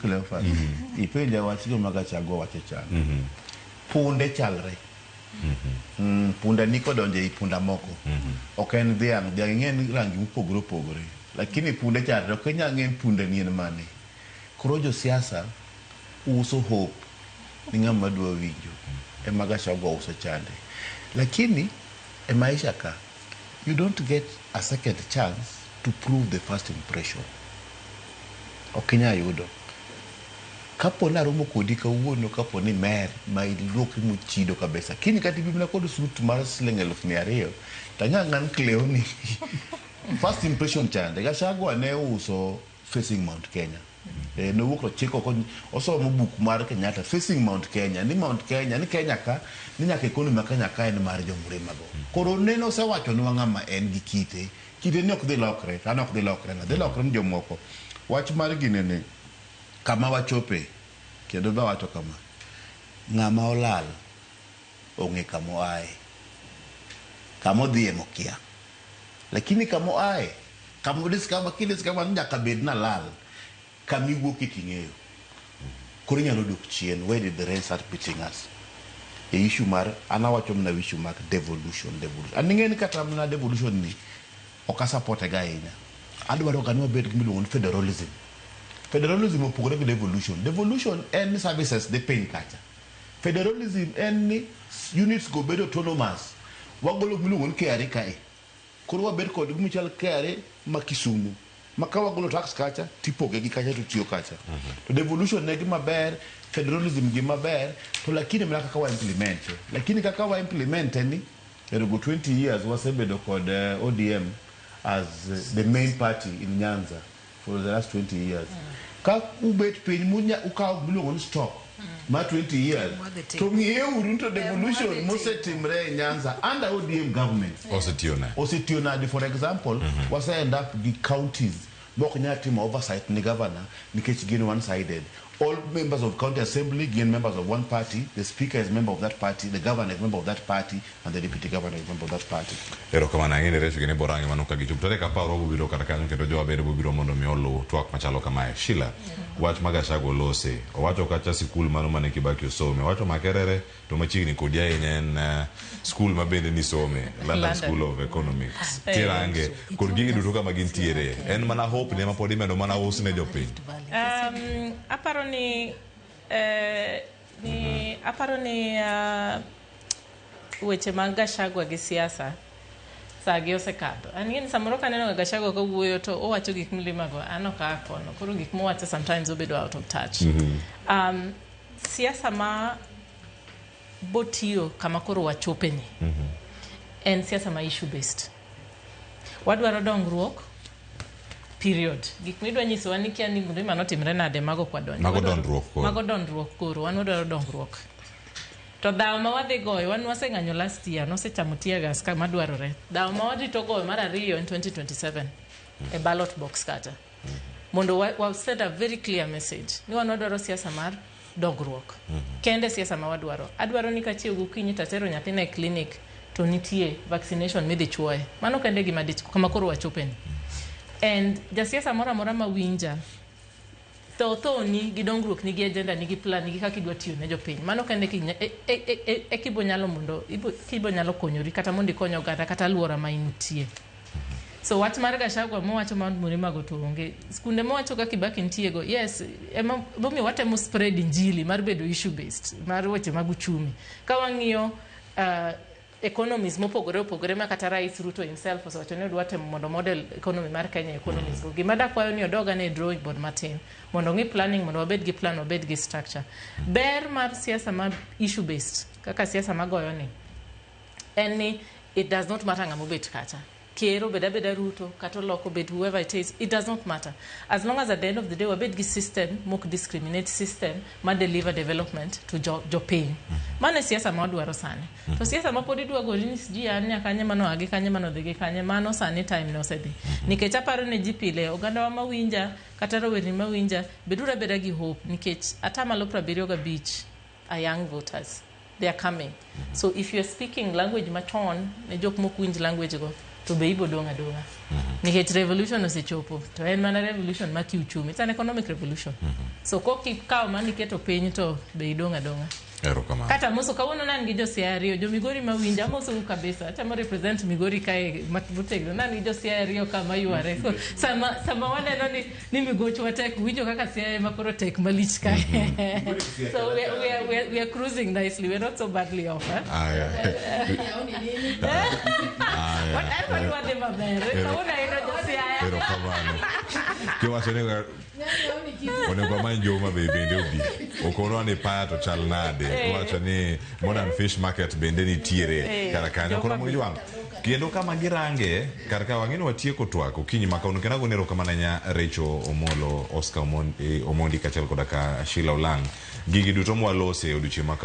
Cleophas. Ipenja wach gima Gachagua wacho chande. Punde chalre. Punda ni kodonjo ei punda moko. Ok en dhiang', dhiang' ing'e ni rangi mopogore opogore. Lakini punde chalre, ok inyal ng'e ni punde ni en mane. Koro josiasa uso hope ni ng'ama dwa winjo. Ema Gachagua uso chande. Lakini e maisha ka, you don't get a second chance to prove the first impression. Ok inyal yudo. Kapo ni aromo kodi kawuono kapo ni mer ma iluokri mochido kabisa. Kiny kata ibimna kod suit mar siling 200,000 to anya ng'an Cleo ni first impression chande. Gachagua ne uso Facing Mount Kenya. Nowuok to chiko ko osomo buk mar Kenyatta Facing Mount Kenya ni Mount Kenya ni Kenya ka ni nyaka economy ma Kenya ka en mar jomrima go. Koro nene osewachonwa ng'ama en gi kite. Kite ni ok dhi lokre, to an ok dhi lokre na, dhi lokre ni jomoko. Wach mar gine ni kama wachope kendo be awacho kama ng'ama olal ong'e kama oaye. Kama odhiye mokia. Lakini kama oaye, kama odiscover, kidiscover ni nyaka bed nalal, kama iwuokie ting'eyo. Koro inyalo dok chien, where did the rain start beating us? E issue mar, an awacho mana issue mar devolution, devolution. An ing'e ni kata mana devolution ni, ok asupporte ga ahinya. Adwaro ga ni wabed gi miluongo ni federalism. Federalism opogore gi devolution. Devolution en ni services dhi piny kacha. Federalism en ni units go bedo autonomous. Wagolo gimiluongo ni KRA kae. Koro wabed kod gimichal KRA ma Kisumu. Ma ka wagolo tax kacha, tipoge gi kacha to tiyo kacha. To devolution ne gima ber, federalism gima ber, to lakini mana kaka wa implement. Lakini kaka wa implement ni, erogo 20 years wasebedo kod ODM as the main party in Nyanza for the last 20 years. Ka ubet piny munya ukawo gimiluongo ni stock mar 20 years to ng'iyeuru to devolution mosetimre e Nyanza under ODM government osetiyo nade? Osetiyo nade? For example, wase end up gi counties mok nyal timo oversight ni governor nikech gin one sided. All members of county assembly gin members of one party, the speaker is member of that party, the governor is member of that party, and the deputy governor is member of that party. Erokamano ahinya ne Recho gi ne Borange mano ka gichopo tarik 10 wabiro kata kanyo kendo jowa bende bobiro mondo mi oluw twak machalo kamae. Sheila, wach ma Gachagua olose, owacho kacha sikul mano mane Kibaki osome, owacho Makerere to machiegni kodi ahinya en skul ma bende nisome, London London. School of Economics. Kirange kod gigi duto kama gintiere, en mana hope ne ma pod imedo mana us ne jopiny. Aparo ni aparo ni weche mag Gachagua gi siasa saa gi osekadho. An ing'e ni samoro kaneno ga Gachagua kowuoyo to owacho gik mlimago, an ok aa kono. Koro gik mowacho sometimes obedo out of touch. Siasa ma botiyo kama koro wachope ni en siasa ma issue based. Wadwaro dongruok, period. Gik midwa nyisowa ni kia ni mlima notimre nade, mago ok wadonjo. Mago dondruok koro. Mago dondruok koro, wan wadwaro dongruok. To dhawo ma wadhi goyo, wan waseng'anyo last year, nosechamo tear gas kama dwarore. Dhawo ma warito goyo mar ariyo en 2027 e ballot box kata. Mondo wa send a very clear message ni wan wadwaro siasa mar dongruok. Kende siasa ma wadwaro. Adwaro ni kachiew gokinyi tatero nyathina e clinic to nitie vaccination midhi chuoye. Mano kende gima dich kama koro wachopeni. And jasiasa moro amora mawinja tho thoni gi dongruok nigi agenda, nigi plan, nigi kaka idwa tiyo ne jopiny. Mano kende e kibo nyalo mondo kibo nyalo konyori kata mondo ikony oganda kata alwora ma intie. So wach mar Gachagua mowacho Mount Murima go to onge. Skunde mowacho ka Kibaki nitie go, yes, ema momiyo watemo spread injili mar bedo issue based, mar weche mag uchumi. Ka wang'iyo economies mopogore opogore ma kata Rais Ruto himself osewacho ni odwa temo mondo model economy mar Kenya economies go. Gima dakwayo ni odoga ne drawing board matin mondo ong'i planning, mondo wabed gi plan, wabed gi structure. Ber mar siasa ma issue based kaka siasa magoyo ni en ni it does not matter ng'ama obet kacha. Ker obed abeda Ruto kata oloko obed whoever it is, it does not matter. As long as at the end of the day wabed gi system mok discriminate, system ma deliver development to jopiny. Mano e siasa ma wadwaro sani. To siasa ma pod idwa gori ni sijui an nya kanye mano agi kanye mano dhi gi kanye, mano sani time ne osedhi. Nikech aparo ne ji pile, ogandawa mawinja kata rowerni mawinja, beduru abeda gi hope nikech 75% are young voters. They are coming. So if you are speaking language machon, ne jok mok winj language go, To be ibo dong' adong'a. Nikech revolution osechopo, to en mana revolution ma kiuchumi. It's an economic revolution. So kokikawo mano iketo piny to be idong' adong'a. Erokamano. Kata amoso kawuono nan gi jo Siaya ariyo, jo Migori mawinja, amosou kabisa. Atemo represent Migori kae motegno. Nan gi jo Siaya ariyo ka mayware. So, sama waneno ni Migochwa tek, winjo kaka Siaya ema koro tek malich kae. So we are cruising nicely. We are not so badly off. Eh? Aya. Wadwa wadhi maber. Kawuono ayudo jo Siaya. Erokamano. Kiwacho ni onego amany jo Homa Bay bende obi. Okonwa ni paya to chal nade. Iwacho ni Modern Fish Market bende nitiere kar kanyo. Koro mondo jwang'. Kendo kama girange kar ka wang'e ni watieko twak okinyi ma kawuono kendo agone erokamano ahinya Rachel Omolo, Oscar Omondi kaachiel koda ka Sheila Olang'. Gigi duto mwalose e odiochieng' ma kawuono.